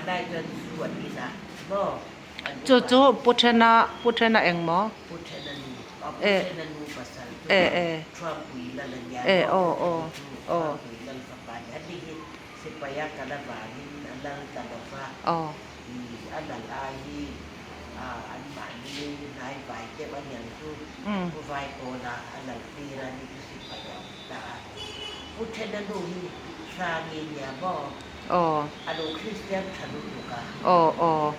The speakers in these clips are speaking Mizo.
Hmanlai chuan zu an in a maw? An Chu upa chu Pu Thena, Pu Thena eng maw? Pu Thena nu, a Pu E. Thena nu pasal chu E e. Thuampui lal a nia E maw? aw Pu aw Thena chu aw. Thuampui lal fapa a ni. Ani hi sipai a kal avangin a lal ta lo va. Aw. I a lal ai hi a anmahni hnaivai deuh a niang chu Pu Vaipawla a lal tir a ni chu sipai a awm ta a. Pu Thena nu hi Hrangi nia maw? Aw. A lo Kristian tha lutuk a. Aw aw.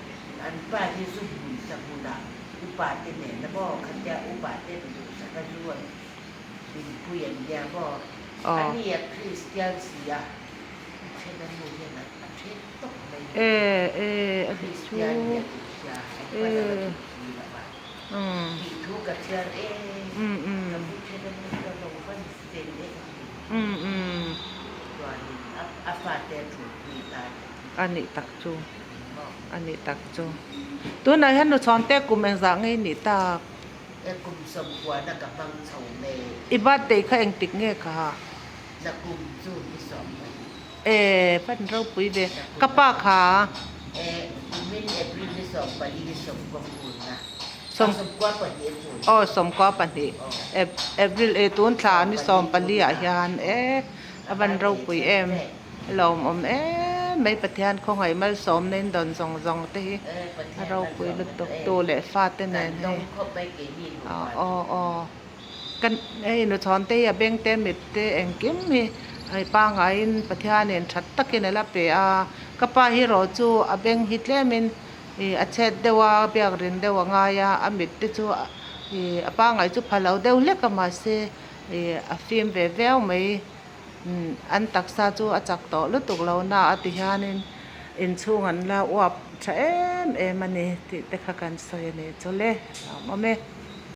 An pa hi zu bui sa hmunah upa te nen a maw? Khatia upa ten duhsak a zu an inpui an nia maw? Aw. A ni a Kristian si a, Pu Thena nu hian a a then tawp mai E e a dik chu. Kristian hi a duh sia, an pa lal a E. duh si lo va. Umm. Tih thu ka chhiar e. Umm umm. Ka Pu Thena nu chu a lo van fel e ka ti. Umm umm. Chuanin a a fate a thulpui ta. A nih tak chu. A nih tak chu. Tunah hian Nuchhawnte kum engzah ngei nih tak? E kum sawmkuana ka hmang chho mek. I birthday kha engtik nge kha? Na kum chu ni 20. E pan ropui ve. Ka pa kha? E kumin April ni 14 hi 90 fun na. Sawm 92 a fun. Aw 92. April e tun thla ni 14 ah hian e a van ropui em. Lawmawm em mai Pathian khawngaih malsawmna in dawn zawng zawng te hi a ropui lutuk tu leh fate nen hei aw aw kan hei nuchhawn te hi a beng te mit te engkim hi hei pangaiin Pathianin that takin a la pe a ka pa hi erawh chu a beng hi tlemin ih a chhet deuh a biak rin deuh a ngai a a mit te chu ih a pangai chu pha lo deuh hlek a mahse ih a fim ve viau mai. An taksa chu a chak tawh lutuk lo na a ti hianin inchhung an la uap tha em em a ni tih te kha kan sawi a nih chu le a awm e.